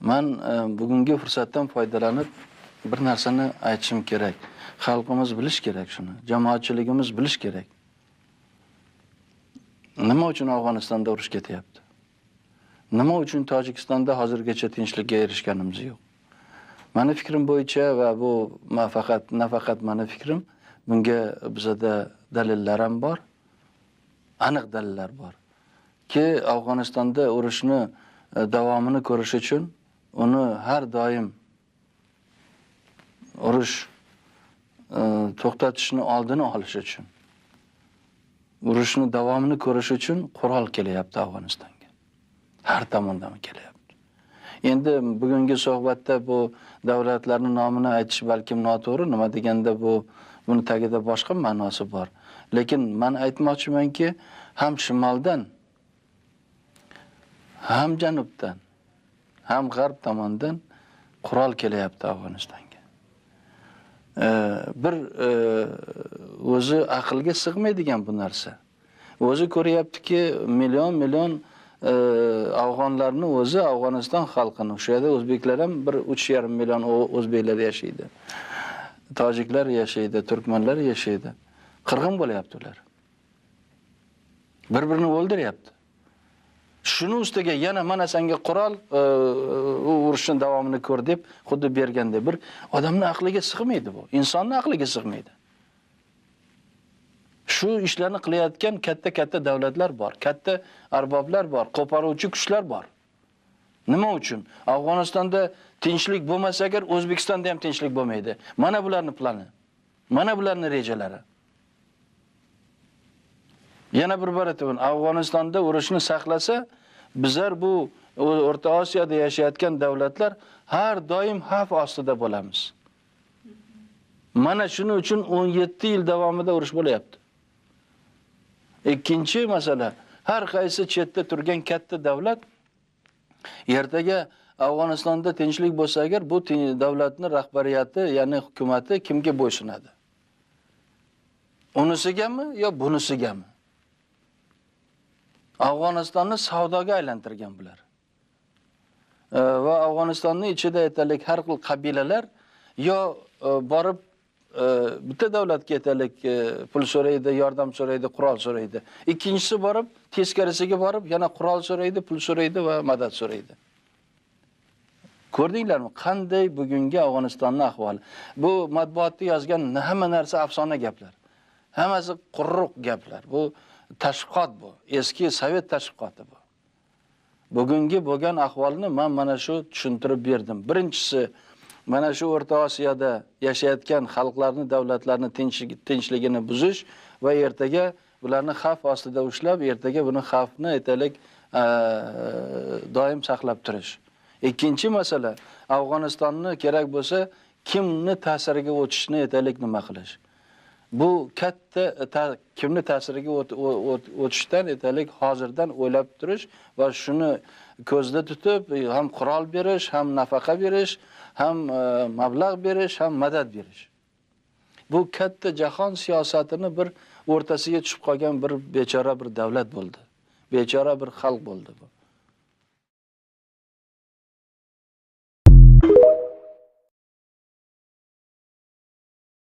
Man bugungi fursatdan foydalanib bir narsani aytishim kerak. Xalqimiz bilish kerak shuni, jamoatchiligimiz bilish kerak. Nima uchun Afg'onistonda urush ketyapti? Nima uchun Tojikistonda hozirgacha tinchlikka erishganimiz yo'q? Meni fikrim bo'yicha va bu nafaqat meni fikrim, bunga bizada dalillar ham bor, aniq dalillar bor. Ki Afg'onistonda urushni davomini ko'rish uchun uni har doim urush to'xtatishni oldini olish uchun, urushni davomini ko'rish uchun qurol kelyapti Afg'onistonga. Har tomondan kelyapti. Endi bugungi suhbatda bu davlatlarning nomini aytish balkim noto'g'ri, nima deganda buni tagida boshqa ma'nosi bor. Lekin men aytmoqchimanki, ham shimoldan, ham janubdan, ham g'arb tomondan qurol kelyapti Afg'onistonga. Bir o'zi aqlga sig'maydigan bu narsa. O'zi ko'ryaptiki, million afg'onlarni o'zi Afg'oniston xalqini, o'sha yerda o'zbeklar ham bir 3,5 million o'zbeklar yashaydi. Tojiklar yashaydi, turkmanlar yashaydi. Qirg'in bo'lyapti ular. Bir-birini o'ldiryapti. Shuni ustiga yana mana senga qurol, u urushning davomini ko'r deb xuddi berganda bir odamning aqliga sig'maydi bu. Insonning aqliga sig'maydi. Shu ishlarni qilayotgan katta-katta davlatlar bor, katta arboblar bor, qo'paruvchi kuchlar bor. Nima uchun? Afg'onistonda tinchlik bo'lmasa agar O'zbekistonda ham tinchlik bo'lmaydi. Mana bularning plani. Mana bularning rejalari. Yana bir bor aytaman, Afg'onistonda urushni saqlasa, bizlar bu O'rta Osiyoda yashayotgan davlatlar har doim xavf ostida bo'lamiz. Mana shuning uchun 17 yil davomida urush bo'lyapti. Ikkinchi masala, har qaysi chetda turgan katta davlat ertaga Afg'onistonda tinchlik bo'lsa agar bu davlatning rahbariyati, ya'ni hukumati kimga bo'ysunadi? Unisigami yo bunisigami? Afg'onistonni savdoga aylantirgan bular. Va Afg'onistonning ichida aytaylik har xil qabilalar yo borib bitta davlatga aytaylik pul so'raydi, yordam so'raydi, qurol so'raydi. Ikkinchisi borib teskarisiga borib yana qurol so'raydi, pul so'raydi va madad so'raydi. Ko'rdinglarmi qanday bugungi Afg'onistonning ahvoli? Bu matbuotda yozgan hamma narsa afsona gaplar. Hammasi quruq gaplar. Bu tashviqot bu. Eski sovet tashviqoti bu. Bugungi bo'lgan ahvolni men mana shu tushuntirib berdim. Birinchisi, mana shu O'rta Osiyoda yashayotgan xalqlarni, davlatlarni tinchligini buzish va ertaga ularni xavf ostida ushlab, ertaga buni xavfni aytaylik doim saqlab turish. Ikkinchi masala, Afg'onistonni kerak bo'lsa kimni ta'siriga o'tishni aytaylik nima qilish. Bu katta kimni ta'siriga o'tishdan aytaylik hozirdan o'ylab turish va shuni ko'zda tutib ham qurol berish, ham nafaqa berish, ham mablag' berish, ham madad berish. Bu katta jahon siyosatini bir o'rtasiga tushib qolgan bir bechora bir davlat bo'ldi. Bechora bir xalq bo'ldi bu.